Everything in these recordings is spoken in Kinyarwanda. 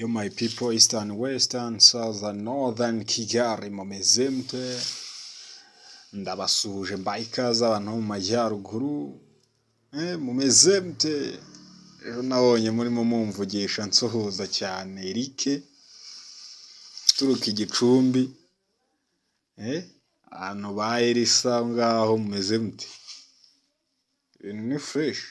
Yo my people, Eastern, Western, Southern, Northern Kigali, mumeze mute? Ndabasuhuje, mbaye ikaze abantu bo mu majyaruguru, mumeze mute? Ejo nabonye murimo mumvugisha nsuhuza cyane Eric uturuka i Gicumbi, abantu ba Elisa aho ngaho mumeze mute? Ibintu ni fresh.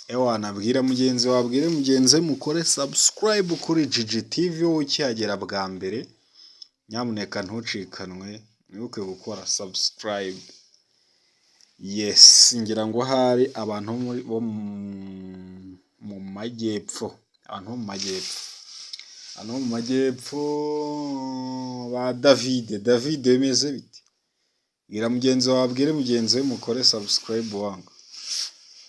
Ewana, bwira mugenzi wawe, abwire mugenzi we mukore subscribe kuri Gigi TV. Wowe ukihagera bwa mbere, nyamuneka ntucikanwe, mwibuke gukora subscribe. Yes, ngira ngo ahari abantu bo mu majyepfo, abantu bo mu majyepfo, abantu bo mu majyepfo ba David, David bimeze bite? Bwira mugenzi wawe, abwire mugenzi we mukore subscribe wangu.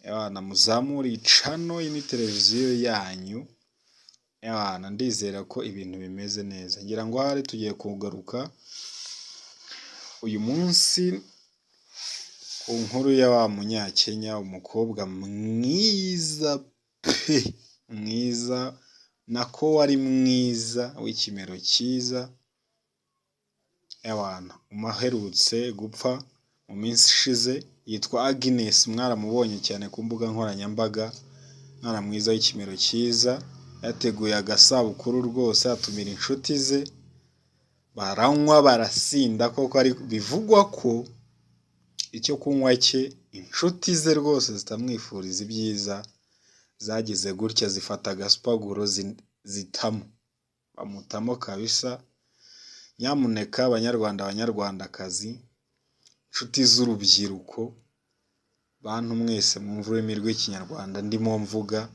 Ewana, muzamure icano, iyi ni televiziyo yanyu. Ewana, ndizera ko ibintu bimeze neza. Ngira ngo ahari tugiye kugaruka uyu munsi ku nkuru ya wa Munyakenya, umukobwa mwiza pe, mwiza nako wari mwiza w'ikimero cyiza, ewana uherutse gupfa mu minsi ishize, yitwa Agnes, mwaramubonye cyane ku mbuga nkoranyambaga, umwana mwiza w'ikimero cyiza, yateguye agasabukuru rwose, atumira inshuti ze, baranywa barasinda koko, ariko bivugwa ko icyo kunywa cye inshuti ze rwose zitamwifuriza ibyiza, zagize gutya zifata agasupaguro zitamo, bamutamo kabisa. Nyamuneka banyarwanda, banyarwandakazi, inshuti z'urubyiruko, bantu mwese mwumva ururimi rw'Ikinyarwanda ndimo mvuga,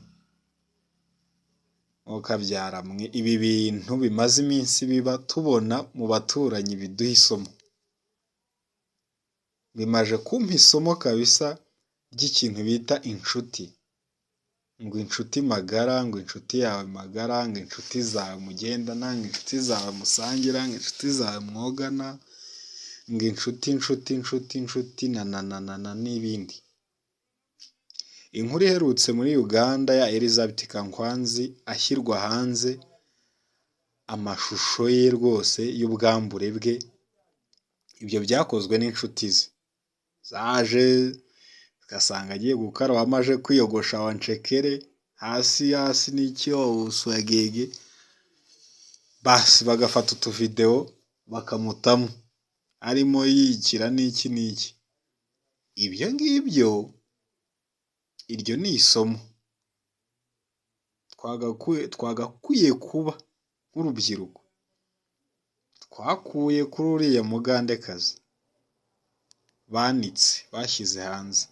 mwokabyara mwe, ibi bintu bimaze iminsi biba tubona mu baturanyi biduha isomo, bimaze kumpa isomo kabisa ry'ikintu bita inshuti, ngo inshuti magara, ngo inshuti yawe magara, ngo inshuti zawe mugendana, ngo inshuti zawe musangira, ngo inshuti zawe mwogana, ngo inshuti, inshuti, inshuti, inshuti na na na na na n'ibindi. Inkuru iherutse muri Uganda ya Elizabeth Kankwanzi ashyirwa hanze amashusho ye rwose y'ubwambure bwe, ibyo byakozwe n'inshuti ze zaje zigasanga agiye gukaraba amaze kwiyogosha wancekere hasi hasi n'iki uswagege, basi bagafata utuvidewo bakamutamo arimo yikira n'iki n'iki. Ibyo ngibyo, iryo ni isomo twagakwiye kuba nk'urubyiruko twakuye kuri uriya mugandekazi banitse bashyize hanze,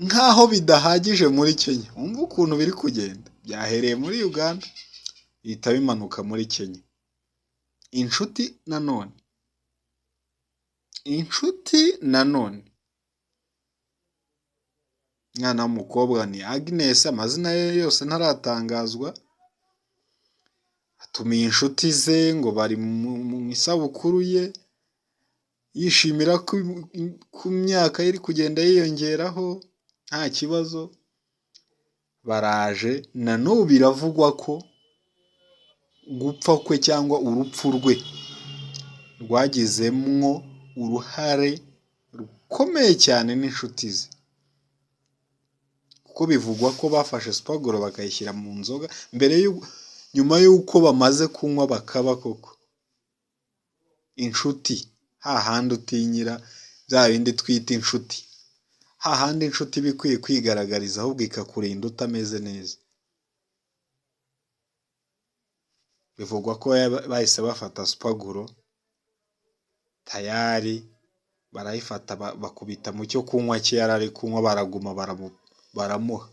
nk'aho bidahagije muri Kenya. Wumva ukuntu biri kugenda, byahereye muri Uganda bihita bimanuka muri Kenya. Inshuti nanone, inshuti nanone, umwana w'umukobwa ni Agnes, amazina ye yose ntaratangazwa, atumiye inshuti ze ngo bari mu isabukuru ye, yishimira ko ku myaka ye iri kugenda yiyongeraho nta kibazo, baraje na n'ubu biravugwa ko gupfa kwe cyangwa urupfu rwe rwagizemwo uruhare rukomeye cyane n'inshuti ze, kuko bivugwa ko bafashe supaguro bakayishyira mu nzoga mbere, nyuma y'uko bamaze kunywa bakaba koko inshuti, hahandi utinyira bya bindi twita inshuti, hahandi inshuti iba ikwiye kwigaragariza ahubwo ikakurinda utameze neza. Bivugwa ko bahise bafata supaguro tayari barayifata bakubita mu cyo kunywa cye yari ari kunywa, baraguma baramuha.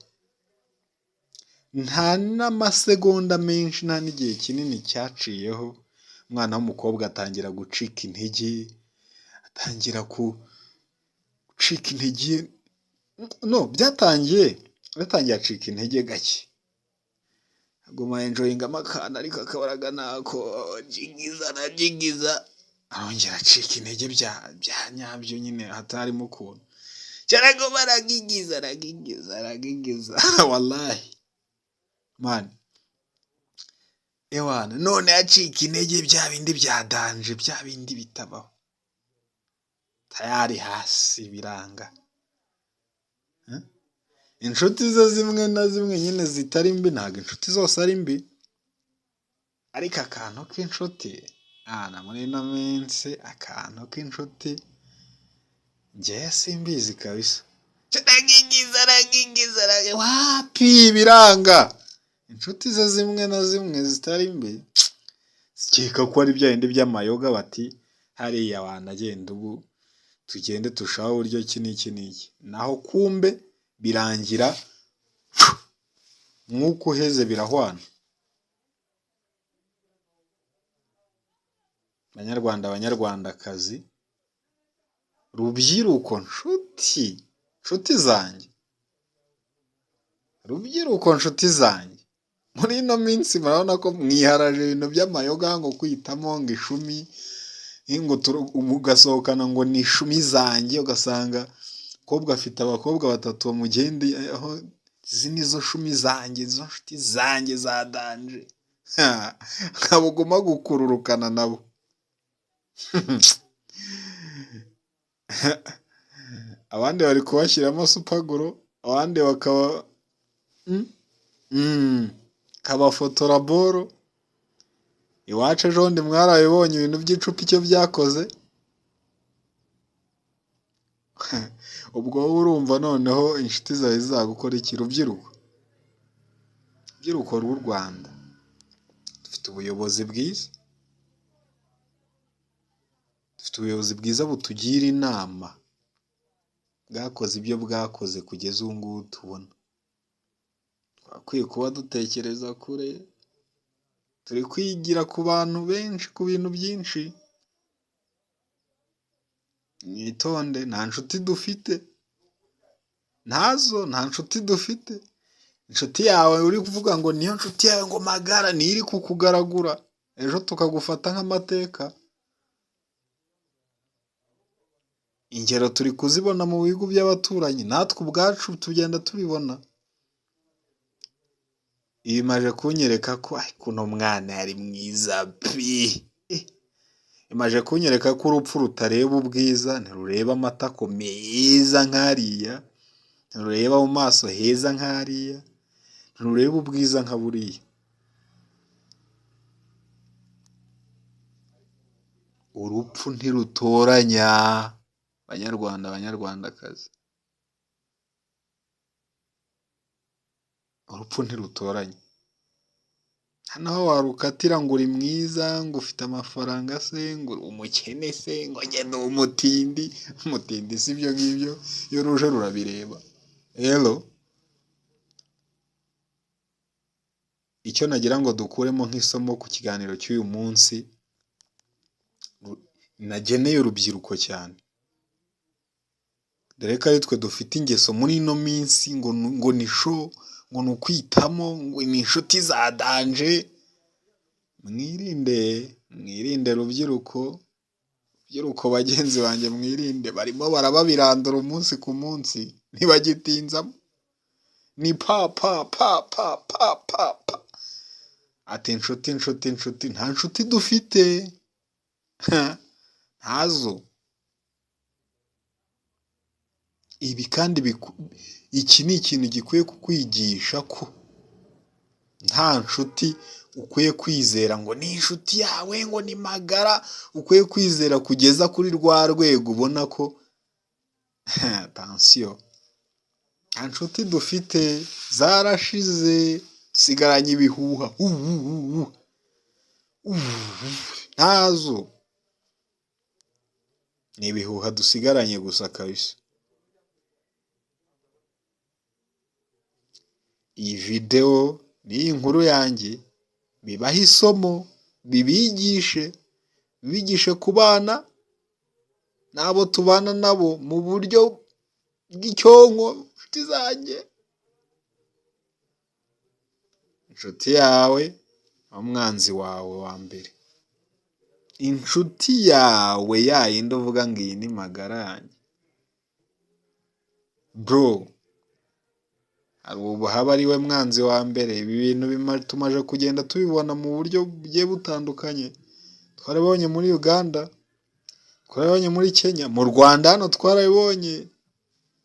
Nta n'amasegonda menshi, nta n'igihe kinini cyaciyeho, umwana w'umukobwa atangira gucika intege, atangira gucika intege, no byatangiye acika intege gake, aguma enjoyingamo akantu ariko akabaraga nako jigiza arajigiza, arongera acika intege bya nyabyo nyine hatarimo ukuntu, cyaraguma aragigiza aragigiza aragigiza, wallahi mani. Ewana none acika intege, bya bindi bya danger, bya bindi bitabaho, tayari hasi biranga. Inshuti ze zimwe na zimwe nyine zitari mbi, ntabwo inshuti zose ari mbi, ariko akantu k'inshuti muri ino minsi, akantu k'inshuti njyewe simbizi kabisa. Aragigiza aragigiza, wapi biranga. Inshuti ze zimwe na zimwe zitari mbi zikeka ko ari bya bindi by'amayoga, bati hariya wanagenda ubu tugende turushaho uburyo ki n'iki n'iki, naho kumbe birangira mwuka uheze birahwana. Banyarwanda, banyarwandakazi, rubyiruko, nshuti, nshuti zanjye, rubyiruko, nshuti zanjye, muri ino minsi murabona ko mwiharaje ibintu by'amayoga, ngo kwitamo ngo ishumi, ngo ugasohokana ngo ni ishumi zanjye, ugasanga umukobwa afite abakobwa batatu bamugendeyeho, izi nizo shumi zanjye, izo nshuti zanjye za danger, nkaba uguma gukururukana nabo. Abandi bari kubashyiramo super glue, abandi bakaba kabafotora boro. Iwacu ejo bundi mwarabibonye ibintu by'icupa icyo byakoze, ubwo wowe urumva noneho inshuti zawe zizagukora iki? Rubyiruko, rubyiruko rw'u Rwanda, dufite ubuyobozi bwiza, dufite ubuyobozi bwiza butugira inama, bwakoze ibyo bwakoze kugeza ubu ngubu tubona. Twakwiye kuba dutekereza kure, turi kwigira ku bantu benshi, ku bintu byinshi. Mwitonde, nta nshuti dufite, ntazo, nta nshuti dufite. Inshuti yawe uri kuvuga ngo niyo nshuti yawe ngo magara, niyo iri kukugaragura, ejo tukagufata nk'amateka. Ingero turi kuzibona mu bihugu by'abaturanyi, natwe ubwacu tugenda tubibona. Ibi bimaze kunyereka ko ariko uno mwana yari mwiza pi! Bimaze kunyereka ko urupfu rutareba ubwiza, ntirureba amatako meza nk'ariya, ntirureba mu maso heza nk'ariya, ntirureba ubwiza nka buriya. Urupfu ntirutoranya, banyarwanda, banyarwandakazi, urupfu ntirutoranya. Hano aho warukatira ngo uri mwiza, ngo ufite amafaranga se, ngo uri umukene se, ngo njye ni umutindi, umutindi si ibyo ngibyo, iyo ruje rurabireba. Rero icyo nagira ngo dukuremo nk'isomo ku kiganiro cy'uyu munsi, nageneye urubyiruko cyane, dore ko ari twe dufite ingeso muri ino minsi ngo ni show, ngo ni ukwitamo, ngo ni inshuti za danger. Mwirinde, mwirinde rubyiruko, rubyiruko bagenzi banjye mwirinde, barimo barababirandura umunsi ku munsi, ntibagitinzamo, ni pa pa pa pa pa pa pa. Ati inshuti, inshuti, inshuti, nta nshuti dufite, ntazo. Ibi kandi iki ni ikintu gikwiye kukwigisha ko nta nshuti ukwiye kwizera ngo ni inshuti yawe, ngo ni magara, ukwiye kwizera kugeza kuri rwa rwego ubona ko tansiyo, nta nshuti dufite, zarashize, dusigaranye ibihuha, ntazo, ni ibihuha dusigaranye gusa kabisa. Iyi videwo n'iyi nkuru yanjye bibahe isomo, bibigishe, bibigishe kubana n'abo tubana nabo mu buryo bw'icyonko, nshuti zanjye. Inshuti yawe umwanzi wawe wa mbere, inshuti yawe ya yindi uvuga ngo iyi ni magara yanjye, bro, Hari ubu haba ari we mwanzi wa mbere. Ibi bintu tumaze kugenda tubibona mu buryo bugiye butandukanye. Twarabibonye muri Uganda, twarabibonye muri Kenya, mu Rwanda hano twarabibonye.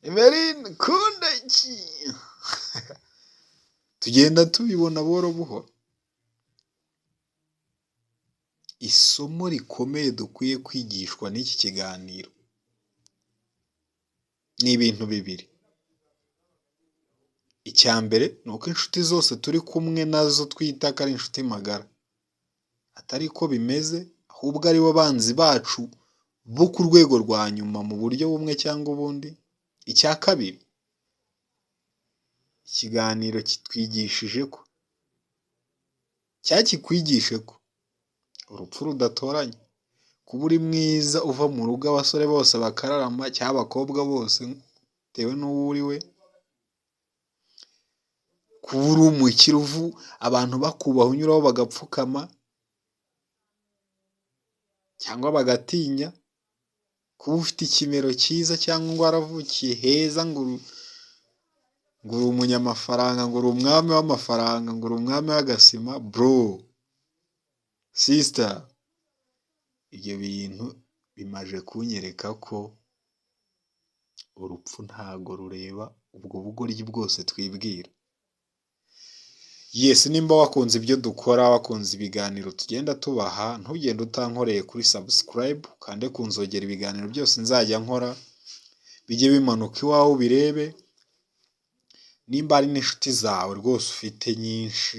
Emeline kundaki, tugenda tubibona buhoro buhoro. Isomo rikomeye dukwiye kwigishwa n'iki kiganiro ni ibintu bibiri. Icya mbere ni uko inshuti zose turi kumwe nazo twita ko ari inshuti magara, atari ko bimeze, ahubwo ari bo banzi bacu bo ku rwego rwa nyuma mu buryo bumwe cyangwa ubundi. Icya kabiri, ikiganiro kitwigishije ko, cyakikwigishe ko urupfu rudatoranya. Kuba uri mwiza uva mu rugo abasore bose bakararama cyangwa abakobwa bose bitewe n'uwo uri we, kuba uri umukire abantu bakubaha unyuraho bagapfukama cyangwa bagatinya, kuba ufite ikimero cyiza cyangwa ngo waravukiye heza ngo uri umunyamafaranga, ngo uri umwami w'amafaranga, ngo uri umwami w'agasima, bro, sister, ibyo bintu bimaze kunyereka ko urupfu ntago rureba ubwo bugoryi bwose twibwira. Yes, nimba wakunze ibyo dukora, wakunze ibiganiro tugenda tubaha, ntugende utankoreye kuri subscribe, ukande ku nzogera, ibiganiro byose nzajya nkora bijye bimanuka iwawe ubirebe. Nimba hari n'inshuti zawe rwose ufite nyinshi.